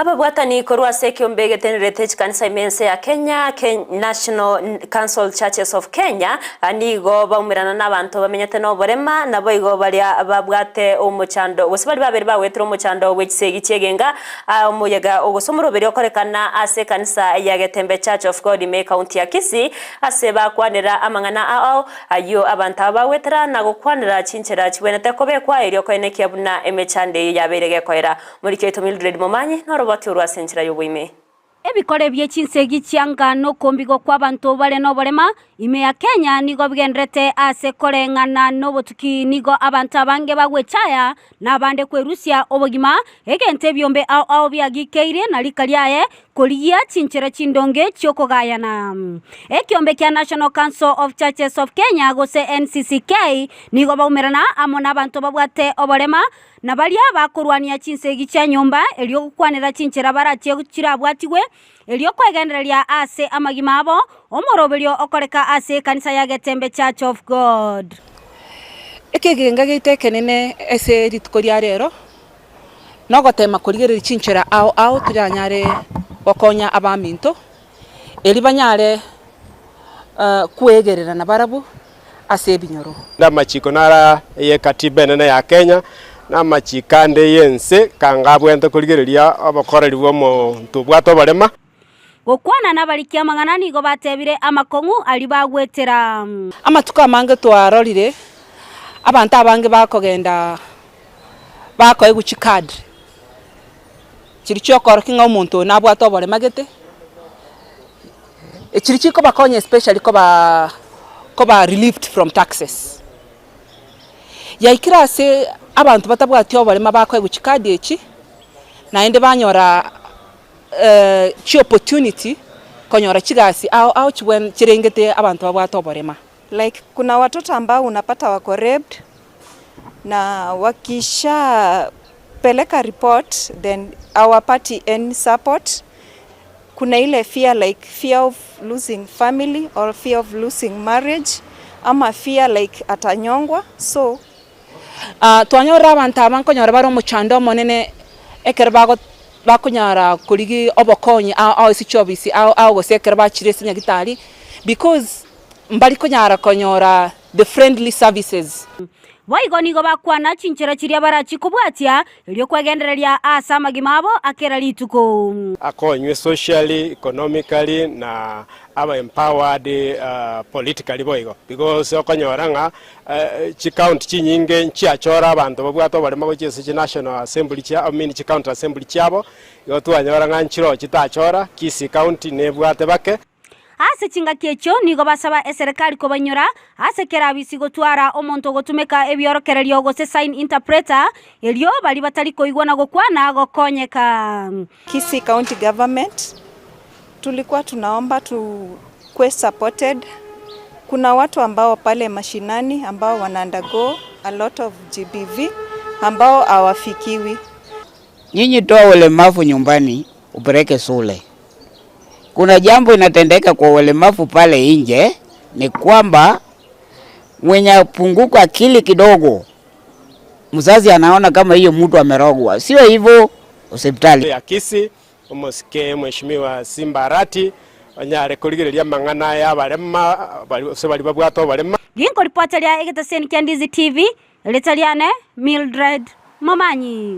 Ababwatani korwa ase ekeombe egetenerete chikanisa ime ense ya Kenya, National Council Churches of Kenya, nigo baumerana nabanto bamenyete noborema, naboigo baria babwate omochando gose baria babere bagwetire omochando bwe chisegi chi'egenga omoyega gose omoroberi okorekana ase ekanisa ya Getembe Church of God ime ekaunti ya Kisii ase bakwanera amang'ana ao Ayio abanto aba bagwetera na gokwanera chinchera chigwenerete kobekwa erio koenekia buna emechando eyio yabeire gekoera. Omoriki oito Mildred Momanyi noroboti orwo ase enchera y'oboime. Ebikore bie chinsegi chianga nokombigwa kw'abanto bare noborema ime ya Kenya nigo bigendererete ase koreng'ana nobotuki nigo abanto abange bagwechaya na abande kwerusia obogima, egento ebiombe ao ao biagikeirie na rika riaye korigia chinchera chindonge chi'okogayana. Ekiombe kia National Council of Churches of Kenya gose NCCK nigo baumerana amo nabanto babwate oborema na baria bakorwania chinsegi chia nyomba erio gokwanera chinchera barachie chirabwatigwe erio kwegendereria ase amagima abo, omoroberio okoreka ase ekanisa ya Getembe Church of God. Ekegenga giaito ekenene ase rituko ria rero, nogotema korigereria chinchera ao ao toranyare gokonya abaminto, erio banyare kwegerera nabarabwo ase ebinyoro. Namachiko nara ey'ekatiba enene ya Kenya, na amachiko ande y'ense kanga abwenerete korigereria obokoreri bw'omonto obwate oborema. Gokwana nabariki amang'ana nigo batebire amakong'u aria bagwetera. Amatuko amange twarorire abanto abange bakogenda bakoegwa chicard chiria chiokorokia ng'a omonto oyo nabwate oborema gete, chiria chikobakonya especially koba koba relieved from taxes. Yaikire ase abanto batabwati oborema bakoegwa chicard echi, naende banyora chiopportunity konyora chigasi ao ao chibwen chirengete abanto babwate oborema. Like kuna watoto ambao unapata wako raped na wakisha peleka report then hawapati any support. Kuna ile fear like fear of losing family or fear of losing marriage ama fear like atanyongwa so Twanyorire abanto aba nkonyora bare omochando omonene ekero bago bakonyara korigia obokonyi ao ao ase chiofisi ao ao gose ekero bachire ase nyagetari because mbari konyara konyora the friendly services. Boigo nigo bakwana chinchera chiria barachie kobwatia, erio kwegendereria ase amagima abo a kera rituko. Akonywe socially, economically na aba empowered politically boigo because okonyora ng'a Chicounty chinyinge nchiachora abanto babwate oboremo gochia ase chinational assembly chia I mean chicounty assembly chiabo, igo twanyora ng'a nchiroo chitachora, Kisii county nebwate bake. Ase chingaki echio nigo basaba eserekari kobainyora ase kera abisi gotwara omonto ogotumeka ebiorokererio gose sign interpreter erio baria batari koigwa na gokwana gokonyeka. Kisii County Government tulikuwa tunaomba tukue supported. Kuna watu ambao pale mashinani ambao wana undergo a lot of GBV ambao hawafikiwi. Nyinyi toa ulemavu nyumbani upeleke shule. Kuna jambo inatendeka kwa ulemavu pale nje, ni kwamba mwenye apunguka akili kidogo, mzazi anaona kama hiyo mtu amerogwa. Sio hivyo hospitali. Ya Kisii, Omosike Mweshimiwa Simba Arati onyare korigereria amang'ana y'abarema gose baria babwate oborema. Ginkoripoteria egetaseni kia Ndizi TV, erieta riane Mildred Momanyi.